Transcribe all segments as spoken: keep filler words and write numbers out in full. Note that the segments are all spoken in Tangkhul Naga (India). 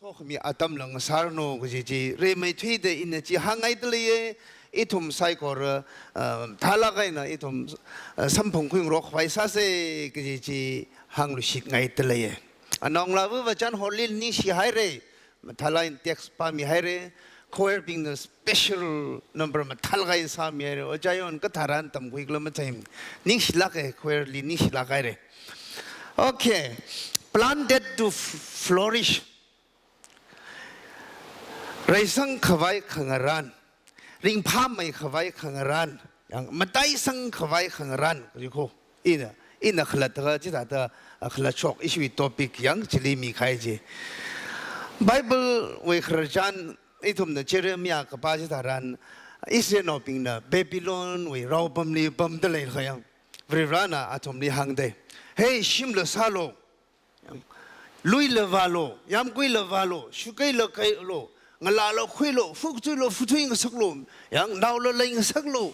sokhami atamla ngasāranu kaji chi rimeithuida ina chi hāngngaida leiya. Ithum saikora, uh, thālāk eina ithum, uh, samphang khuingarok khavai sāsa kaji chi hāngluishitngaida leiya. Anaongalāva vāchan horli ningshihaira. Mathālāk eina text pāmihaira. Choir bingna special number mathālāk eina sāmihaira. Ojā yon katharan tamkhuikhala mathei. Ningshilāka, choir li ningshilāk haira. Okay. Planted to f-, flourish. Reisang khavai khangarān, ringphāmei khavai khangarān, yang mataisang khavai khangarān, kaji kho. Ina, ina khalatta chithāda, ah, khalatshok ishiwui topic yang chili mikahai chi. Bible wui khararchan ithumna Jeremiah kapā chitharan, Israelnaobingna Babylon wui raopamli pamda leilaga yang, Varivarana athumli hāngda, "Hey, shimla sālu, luila vālu, yāmguila vālu, shukeila keilu, ngalāla khuilu, fukthuilu, futhui ngasaklu, yang naola lei ngasaklu."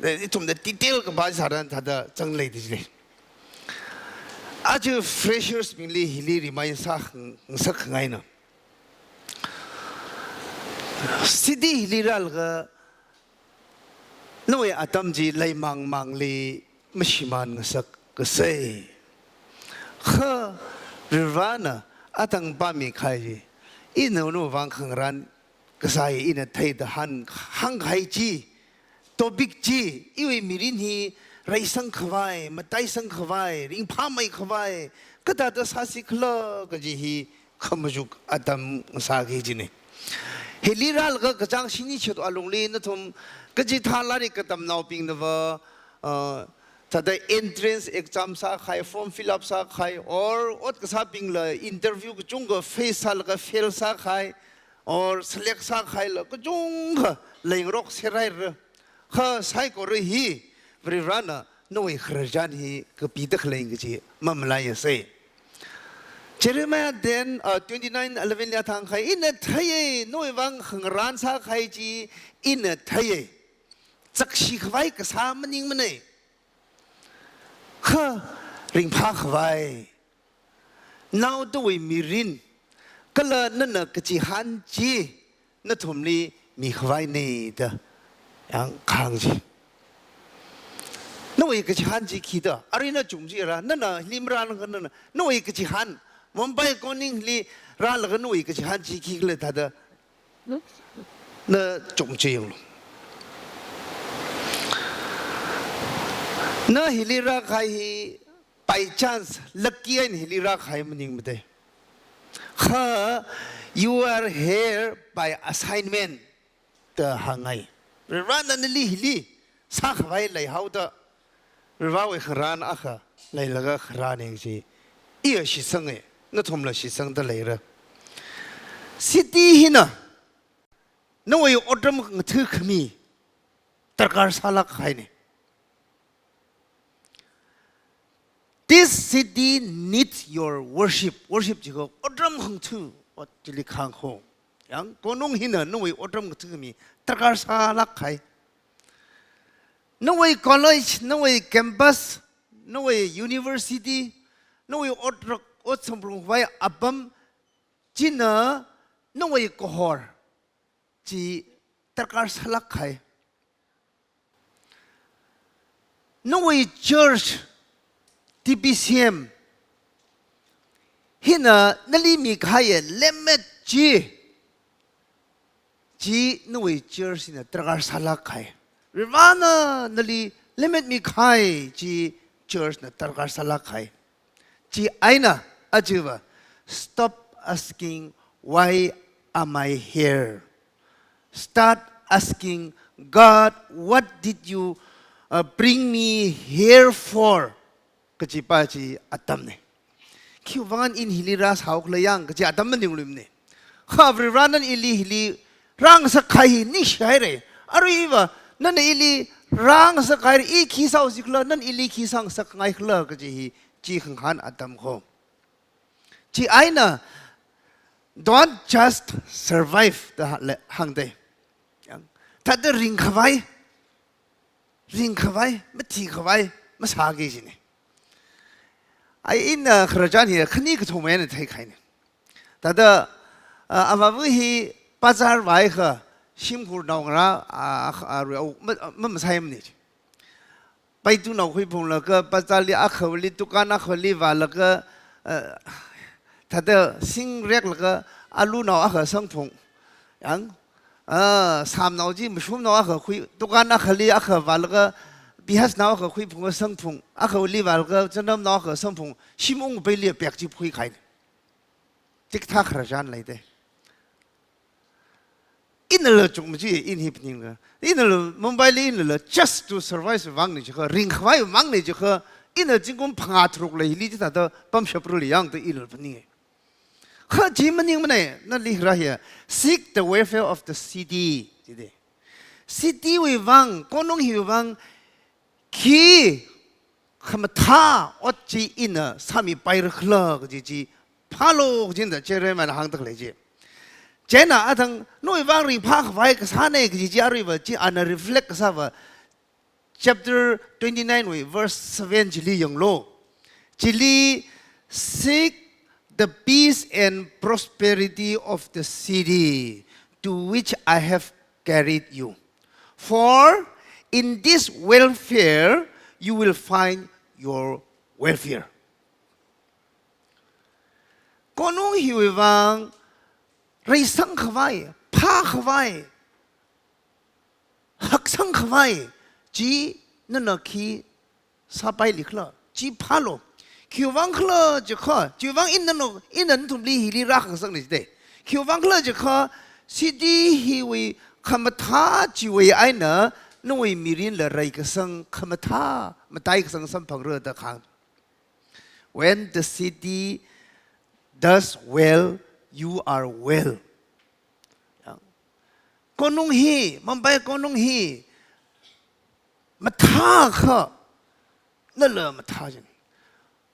Eh, ithumna detail kapā sāran thāda zangleida jilei. Aja freshers bingli hili remind sāngasak khangaina. City hili rālaga nawui atam chi leimang mangli mashimān ngasak kasai. Kha Varivarana atang pāmikahai chi, ina nawui vang khangarān kasā hi ina theida hān hāngkahai chi, topic chi, iwui mirin hi reisang khavai, mataisang khavai, ringphāmei khavai, kathāda sāsi khala kaji hi khamachuk atam sāki kajina. Hili rālaga kachāng shini chet alungli nathum kachithā lairik katamnaobingnava, uh, thāda entrance exam sākahai, form fill up sākahai, or ot kasābingla interview kachungkha face sālaga fail sākahai, or select sākahaila kachungkha leingarok serhaira. Kha saikora hi Varivarana nawui khararchan hi kapida khalei kaji mamalaiasa. Jeremiah ten, uh, twenty-nine eleven li hāngkahai, ina theiya, nawui vang khangarān sākahai chi ina theiya. Chakshi khavai kasā maningmana. Kha ringphā khavai, naodawui mirin, kala nana kachihān chi nathumli mikhavaina da yang kahāng chi. Nawui kachihān chi khida, arui na chungchira, nana hili marānakha nana, nawui kachihān, Mumbai Koningli rālaga nawui kachihān chi khikhala thāda, na chungchiyanglu. Na hili rākahai hi by chance, lucky eina hili rākahai maningmada. Kha, you are here by assignment da hāngngai. Varivarana nali hili sākhavai leihaoda, Varivarawui khararchan akha leilaga khararchan chi iya shitsanga, nathumla shitsangda leira. City hina nawui otram ngatha khami darkar sālāk kahaina. This city needs your worship. Worship jiakha otram ngatha, ot chili kahāng kho. Yang konung hina nawui otram ngatha khami darkar sālāk kahai. Nawui college, nawui campus, nawui university, nawui ot, ot samphangkhavai apam china nawui kahor chi darkar sālāk kahai. Nawui church, T B C M hina nali mikahai lemmet chi, chi nawui church hina darkar sālāk kahai. Varivarana nali lemmet mikahai chi church na darkar sālāk kahai. Chieina ajava, stop asking, "Why am I here?" Start asking, "God, what did you, uh, bring me here for?" Kajipa chi atamna. Khiwuivang ina hili rāsāhaokhala yang kaji atam maningluimana. Kha Varivarana ili hili rāngasakkahai hi ningshihaira. Aruiva, nana ili rāngasakhaira, i khi sāhaosi khala, nana ili khi sāngasakngaikhala kaji hi chi khangahān atam kho. Chieina, don't just survive da hāng, le, hāngda. Yang, thāda ringkhavai, ringkhavai, mathikhavai masāki kajina. Ai ina khararchan hi khani kathum eina theikahaina. Thāda Ah, avāva hi bazar vāakha, shimkhur naongarā, ah, ah, rui au, ma, ma, masai mani. Paitu nao khuiphunglaga, bazar li akhali, dukan akhali vālaga, ah, thāda singreklaga, alu nao akha sangphung. Yang, ah, samnao chi, mashumnao akha khui, dukan akhali akha vālaga, piyasnao akha khuiphunga sangphung, akhali vālaga, chanamnao akha sangphung, shim ungpaili pek chi phuikhai. Tik thak khararchan leida. Inala chungmaji, in hi phaninglaga. Inala Mumbai li inala just to survive vangna jiakha, ringkhavai vangna jiakha, ina zingkum phangā tharuk leili chithāda pamshapra li yangda inala phaninga. Kha chi maningmana, nali rāya. Seek the welfare of the city, jida. City wui vang, konung hiwui vang, khi khamathā ot chi ina sāmipaira khala kaji chi phālu kajina Jeremiahna hāngda khalei chi. Chieina athang nawui vang ringphākhavai kasāna kaji chi aruiva chi ana reflect kasāva chapter twenty-nine wui verse seven chili yanglu. Chili, "Seek the peace and prosperity of the city to which I have carried you. For in this welfare you will find your welfare." Konung hiwui vang reisangkhavai, phākhavai, haksangkhavai chi nana khi sāpaili khala, chi phālu. Khiwui vang khala jiakha, chiwui vang ina nano, ina nathumli hili rākhangasakna jida. Khiwui vang khala jiakha, city hiwui khamathā chiwui eina nawui mirinla reikasang khamathā, mataikasang samphangra da kahāng. When the city does well, you are well. Yang. Konung hi, Mumbai konung hi, mathāakha, nala mathā jin.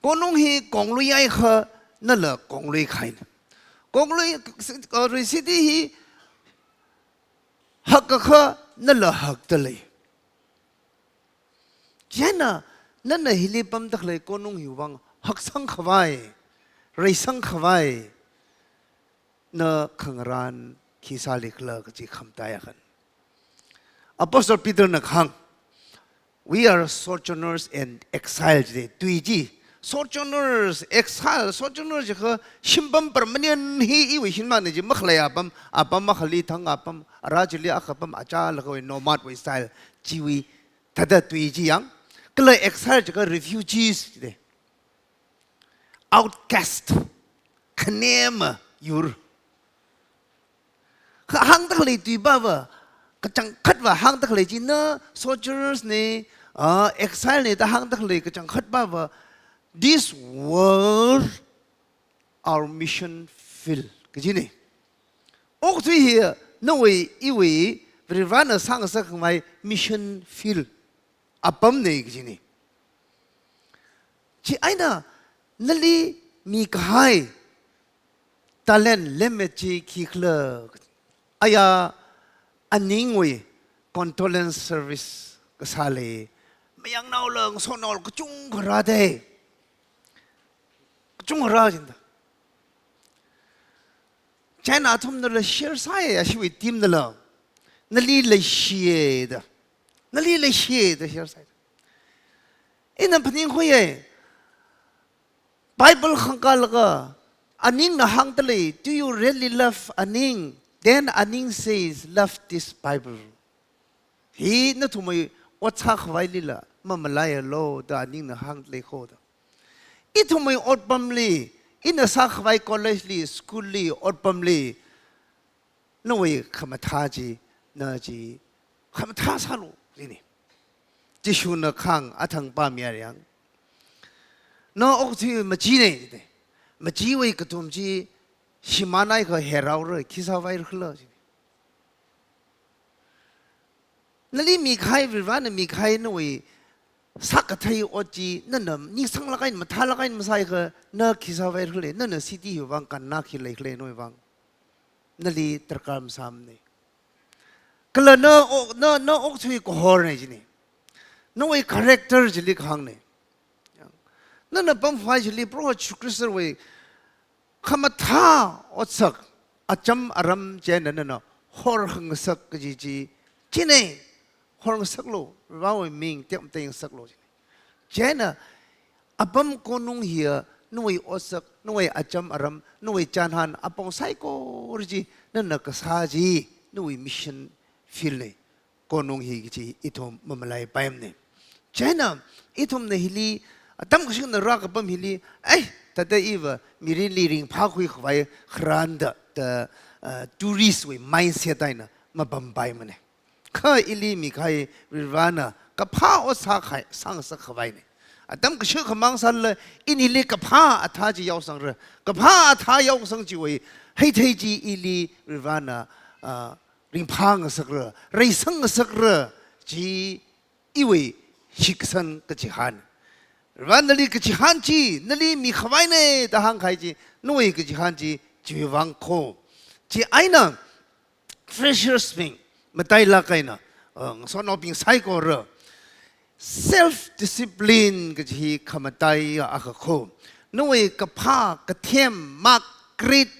Konung hi kongluiakha, nala kongluikhaina. Konglui, uh, city hi hakakha, nala hakda lei. Chieina, nana hili pamda khalei konung hiwui vang haksangkhavai, reisangkhavai, na khangarān khi sāli khala kaji khamataiya khan. Apostle Peterna kahāng, "We are sojourners and exile," jida, tui chi. Sojourners, exile, sojourners jiakha shimpam permanent hi iwui shinmana ji, makhalei apam, apam akhali thang apam, ara chili akha pam achālakhawui nomad wui style, chiwui thāda tui chi yang. Kala exile jiakha refugees jida. Outcast, khanema yur. Kha hāngda khalei tuipava, kachangkhatva hāngda khalei chi na sojourners na, ah, exile na da hāngda khalei kachangkhatpava, "This world, our mission field," kajina. Okathui hi nawui, iwui, Varivarana sāngasakkhavai mission field apamna kajina. Chieina nali mikahai talent lemmet chi khikhala. Aya aningwui condolence service kasā lei. Mayangnaola, ngasotnaola kachungkha rāda. Kachungkha rā jida. Chieina athumnala share sāya, ashiwui teamnala. Nali leishiya da. Nali leishiya da share sāya. Ina phaningkhuiya. Bible khangkālaga, aningna hāngda lei, "Do you really love aning?" Then aning says, "Love this Bible." Hi nathumwui ot sākhavailila mamalaialu da aningna hāngda lei kho da. Ithumwui otpamli, ina sākhavai college li, school li, otpamli, nawui khamathā chi, na chi, khamathā sālu, jina. Jishuna kahāng athang pāmiya yang. Na okathui machina, jina. Machiwui kathum chi, shimānhaiakha heraora, khi sāvaira khala, jina. Nali mikahai, Varivarana mikahai nawui sākathei ot chi, nana ningsanglāk eina, mathālāk eina masāakha, na khi sāvaira khala, nana city hiwui vang kannā khi leikhala nawui vang. Nali darkar masāmana. Kala na o-, na, na okathui kahorna jina. Nawui character chili kahāngna. Nana pamkhavai chili Proho Jishu Khristawui khamathā otsak, acham aram chieina nana horhangasak kaji chi, chieina horngasaklu, Varewui ming tekmateingasaklu chieina. Chieina apam konung hiya nawui otsak, nawui acham aram, nawui chānhān apong saikora chi nana kasā chi, nawui mission field na konung hi kaji ithum mamalaipaimana. Chieina ithumna hili, atam kashikna rākapam hili, ai, thāda iva mirinli ringphākhui khavai kharāna da, da, uh, tourist wui mindset eina mapampaimana. Kha ili mikahai Varivarana kaphā ot sākahai, sāngasak khavaina. Atam kashikha mang sālala, ina ili kaphā athā chi yaosangra. Kaphā athā yaosang chiwui heithei chi ili Varivarana, ah, ringphāngasakra, reisangngasakra, chi iwui shitsang kachihān. Varivarana nali kachihān chi, nali mikhavaina da hāngkahai chi, nawui kachihān chi, chiwui vang kho. Chieina, freshers bing, matailāk eina, uh, ngasotnaobing saikora, self discipline kaji hi khamataiya akha kho. Nawui kaphā, kathem, mark, grade,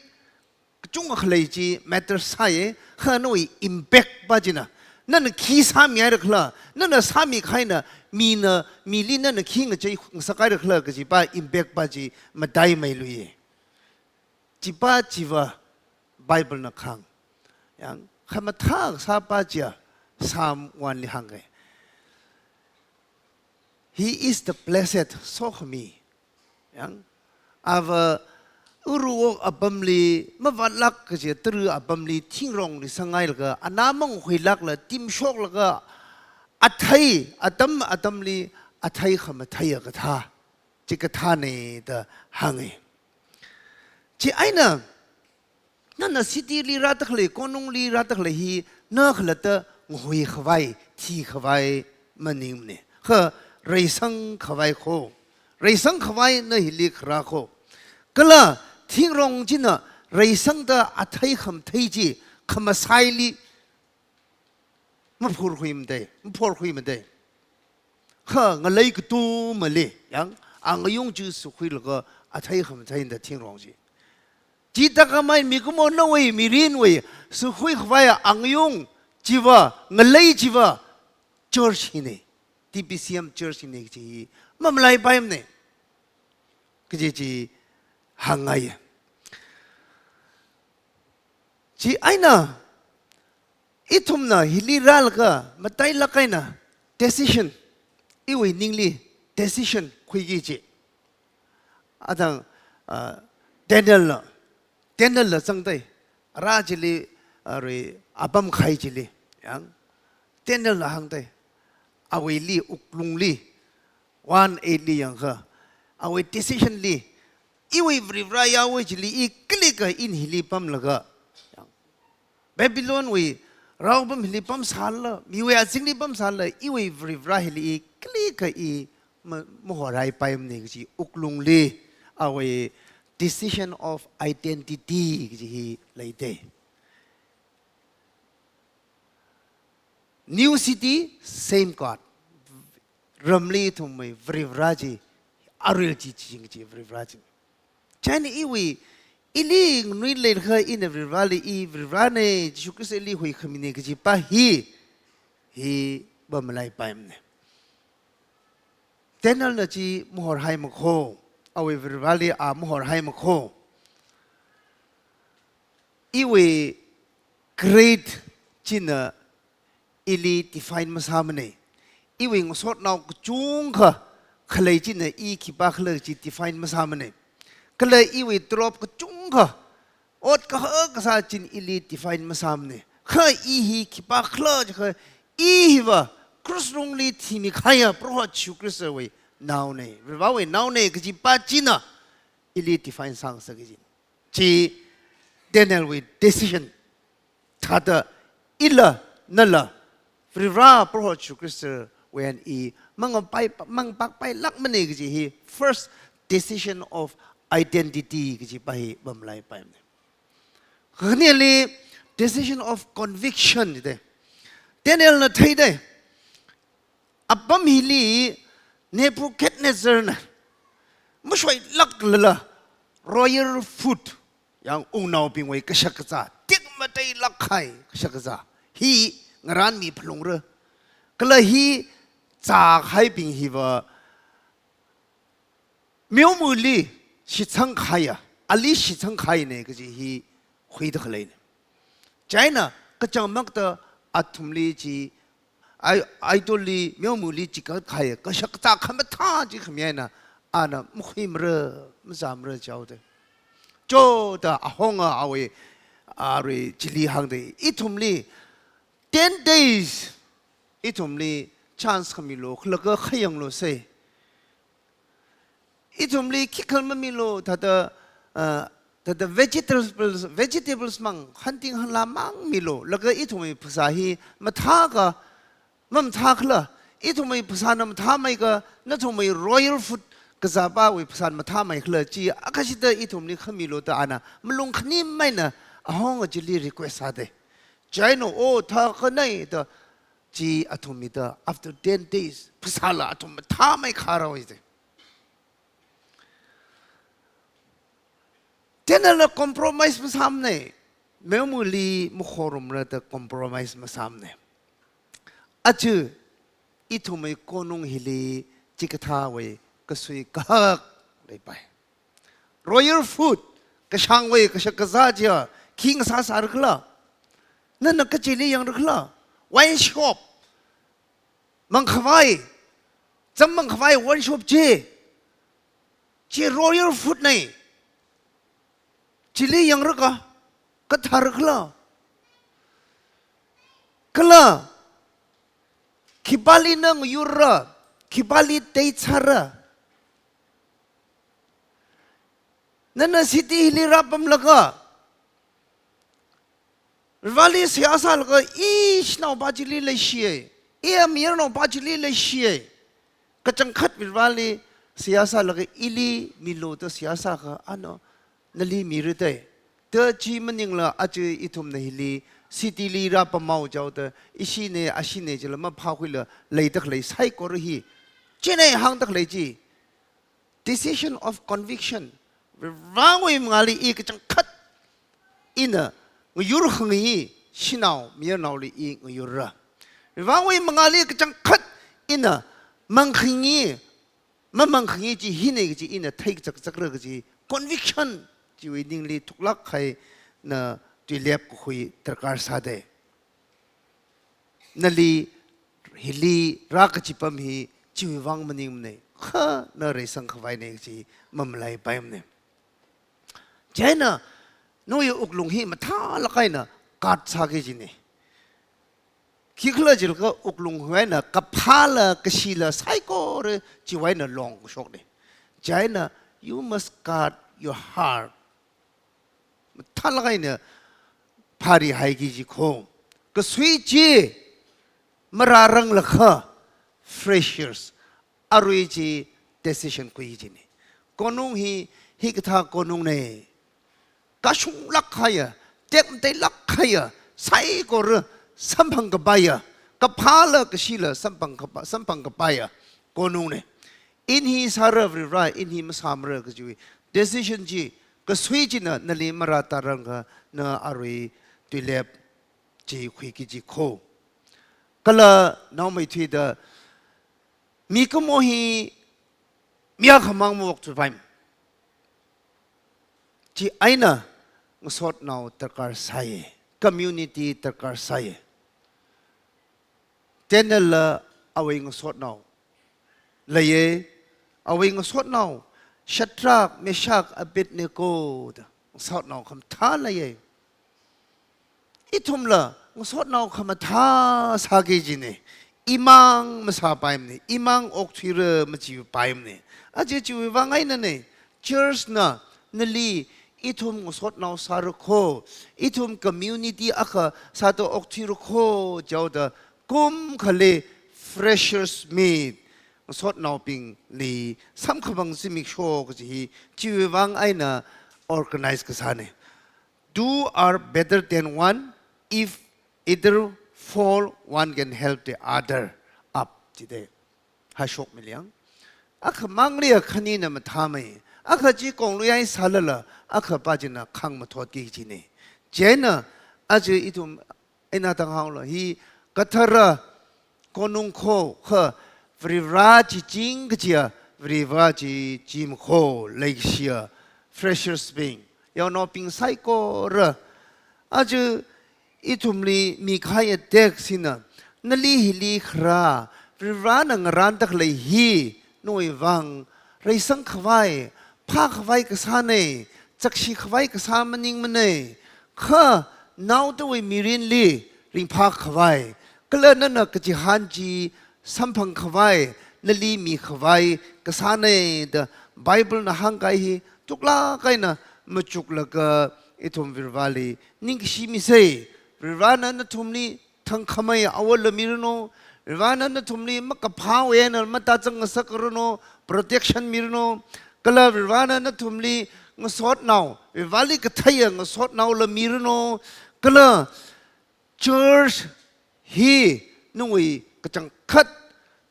kachungkha khalei chi matter sāya, kha nawui impact pa china. Nana khi sāmihairakhala, nana sāmikahaina, mina, mili nana khi ngacheingasakhaira khala kaji pa impact pa chi mataimeiluiya. Chipa chiva Bible na kahāng. Yang khamathā kasā pa chiya Psalm one li hānga. He is the blessed, sokhami. Yang ava uruwok apamli, mavātlāk kaji tara apamli, thingrongli sanghailaga, anā manghuilākla, timshoklaga, athei, atam atamli, athei khamatheiya kathā, chikathāna da hānga. Chieina, nana city li rāda khalei, konungli rāda khalei hi, na khalatta ngahui khavai, thi khavai maningmana. Kha reisang khavai kho. Reisang khavai na hili kharā kho. Kala thingrong china reisangda athei khamathei chi, khamasaili maphurkhui madei, maphorkhui madei. Kha ngalei katumali, yang, angayung chi sukhuilaga athei khamatheina thingrong chi. Chithākhamei mikumo nawui mirinwui sukhui khavai angayung chiva, ngalei chiva, church hina, T B C M church hina kaji hi mamalaipaimana. Kaji chi hāngngaiya. Chieina, ithumna hili rālaga, matailāk eina decision, iwui ningli decision khuiki kaji. Athang, ah, Daniel la, Daniel la zangdai, ara chili, arui apam kahai chili, yang, Daniel la hāngdai, awuili wuklungli, one eight li yangakha, awui decision li, iwui Varivara Yahweh chili i kalikha ina hili pamlaga, yang, Babylon wui raopam hili pamsālala, miwui azingli pamsālala, iwui Varivara hili i kalikha i ma-, mahorhaipaimana kaji wuklungli, awui decision of identity kaji hi leidei. New city, same God. Ramli ithumwui Varivara chi, arui chi, chi, chi, Varivara chi. Chieina iwui, ili nganui leilakha ina Varivarali i Varivarana, Jesu Christ ili huikhamina kaji pa hi, hi mamalaipaimana. Daniel na chi mahorhaima kho, awui Varivarali a mahorhaima kho. Iwui grade china ili define masāmana. Iwui ngasotnao kachungkha khalei china i khipākhala chi define masāmana. Kala iwui tarop kachungkha, ot kahak kasā china ili define masāmana. Kha i hi khipākhala jiakha, i hiva krus lungli thimikahaiya Proho Jesu Khristawui naona, Varivarawui naona kaji pa china ili define sāngasaka kaji. Chi Daniel wui decision. Thāda ila, nala, Varivara Proho Jesu Khristawui eina i mangapai, mangpakpailākmana kaji hi first decision of identity kaji pa hi mamalaipaimana. Khanili decision of conviction jidei. Daniel na theidei. Apam hili Nebuchadnezzar na mashoilāklala royal food, yang wungnaobingwui kashak kazā, tekmateilāk kahai kashak kazā hi ngarānmi phalungra. Kala hi zākahaibing hiva meomali shitsang kahaiya, ali shitsang kahaina kaji hi huida khaleina. Chieina kachangmākta athumli chi, ai, idol li, meomali chikat kahaiya kashak kazā khamathā chi khami eina ana makhuimara, mazāmara jihaoda. Choda ahonga awui, arui chili hāngda, ithumli ten days ithumli chance khamilu, khalaka khayanglu sei. Ithumli khikhala mamilu, thāda, ah, thāda vegetables, vegetables mang, hanting hanla mang milu, laga ithumwui phasā hi mathāka, mamathākhala, ithumwui phasāna mathāmeika, nathumwui royal food kazāpawui phasāna mathāmeikhala, chi akashida ithumli khamilu da ana malung khanim eina ahonga chili request sāda. Chieina, o, thākhanei da, chi athum mida, after ten days, phasāla athum mathāmeikharao jida. Tenala compromise masāmana, meomali makhorumra da compromise masāmana. Aja ithumwui konung hili chikathāwui kasui kahak leipai. Royal food, kashāngwui kashak kazā chiya, khi ngasāsārakhala? Nana kachili yangrakhala? Wine shop, mangkhavai, zam mangkhavai wine shop chi, chi royal food nei. Chili yangraka, kathārakhala? Kala khipāli na ngayurra, khipāli teitsāra? Nana city hili rāpamlaga, Vareli seihā sālaga, i shanaopa chili leishiya, i mayarnaopa chili leishiya. Kachangkhat Vareli seihā sālaga ili milu da seihā sākha, ana nali mira da. Da chi maningla aja ithumna hili city li rāpamhao jihaoda, ishina ashina chila maphākhuila leida khalei saikora hi, china hāngda khalei chi, decision of conviction. Varewui mangāli i kachangkhat ina ngayur khangai, shanao mayarnaoli i ngayurra. Varewui mangāli kachangkhat ina mang khangai, mamang khangai chi hina kaji ina theikachak chakra kaji conviction chiwui ningli thuklāk kahaina tuilep kakhui darkar sāda. Nali hili rā kachipam hi chiwui vang maningmana, kha na reisang khavaina kaji mamalaipaimana. Chieina nawui wuklung hi mathālāk eina guard sāki kajina. Khikhala jilakha wuklung hi eina kaphāla kashila saikora chiwui eina longkashokna. Chieina you must guard your heart. Mathālāk eina pharihaiki kaji kho. Kasui chi marāranglakha, freshers, arui chi decision khuiki kajina. Konung hi, hikathā konungna. Kashunglāk kahaiya, tekmateilāk kahaiya, saikora samphang kapaiya, kaphāla kashila samphang kapa-, samphang kapaiya konungna. Ina hi sāra Varivara, ina hi masāmara kajiwui decision chi, kasui china nali marātarangkha na arui tuilep chi khuiki kaji kho. Kala naomeithuida, mikumo hi mi akhamang maokthuipaimana. Chieina ngasotnao darkar sāya, community darkar sāya. Daniel la awui ngasotnao leiya, awui ngasotnao Shadrach, Meshach, Abednego da ngasotnao khamathā leiya. Ithumla ngasotnao khamathā sāki kajina. Imang masāpaimana, imang okthuira machipaimana. Aja chiwui vang einana, church na nali ithum ngasotnao sāra kho, ithum community akha sāda okthuira kho jihaoda, kum akhali freshers meet, ngasotnaobingli samkaphang zimiksho kaji hi chiwui vang eina organize kasāna. Two are better than one, if either fall, one can help the other up, jida. Haishok miliang. Akhamangli akhanina mathāmei. Akha chi konglui eina sālala, akhapa china khangmathotki kajina. Chieina aja ithum eina tanghaolu, hi kathara konung kho kha Varivara chi ching kajiya, Varivara chi chim kho leikashiya freshers bing, yaonaobing saikora. Aja ithumli mikahaiya text hina, nali hili kharā, Varivarana ngarānda khalei hi nawui vang reisang khavai, phākhavai kasāna, chakshi khavai kasā maningmana, kha naodawui mirinli ringphā khavai, kala nana kachihān chi samphang khavai nali mikhavai kasāna da Bible na hāngkahai hi tuklak eina machuklaga ithum Varivarali ningkashi misa. Varivarana nathumli thangkhamei awala miranu, Varivarana nathumli makaphāwui eina matazang ngasakkaranu, protection miranu, kala Varivarana nathumli ngasotnao, Varivarali katheiya ngasotnaola miranu, kala church hi nawui kachangkhat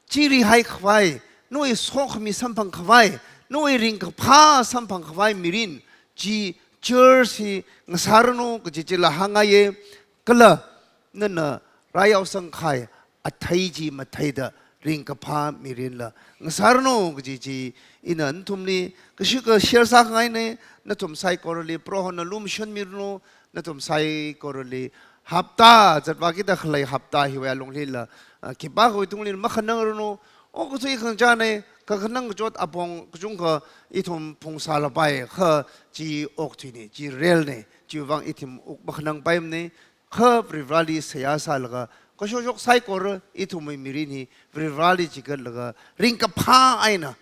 chirihai khavai, nawui sokhami samphang khavai, nawui ringkaphā samphang khavai mirin chi church hi ngasāranu kaji chila hāngngaiya. Kala nana rāyaosang kahai athei chi matheida ringkaphā mirinla ngasāranu kaji chi ina nathumli kashika share sākhangaina. Nathum saikorali Prohona lumashanmiranu. Nathum saikorali hapta, zatvākida khalei hapta hiwui alunglila, ah, khipākhawui tungli makhanangranu. Okathui khangachāna, kakhanang kachot apong kachungkha ithum phungsālapai, kha chi okathuina, chi relna, chiwui vang ithum wuk makhanangpaimana, kha Varivarali seihā sālaga, kashokshok saikora ithumwui mirin hi Varivarali chigatlaga, ringkaphā eina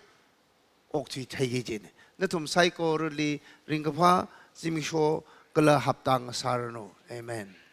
okthui theiki kajina. Nathum saikorali ringkaphā zimiksho kala hapta ngasāranu. Amen.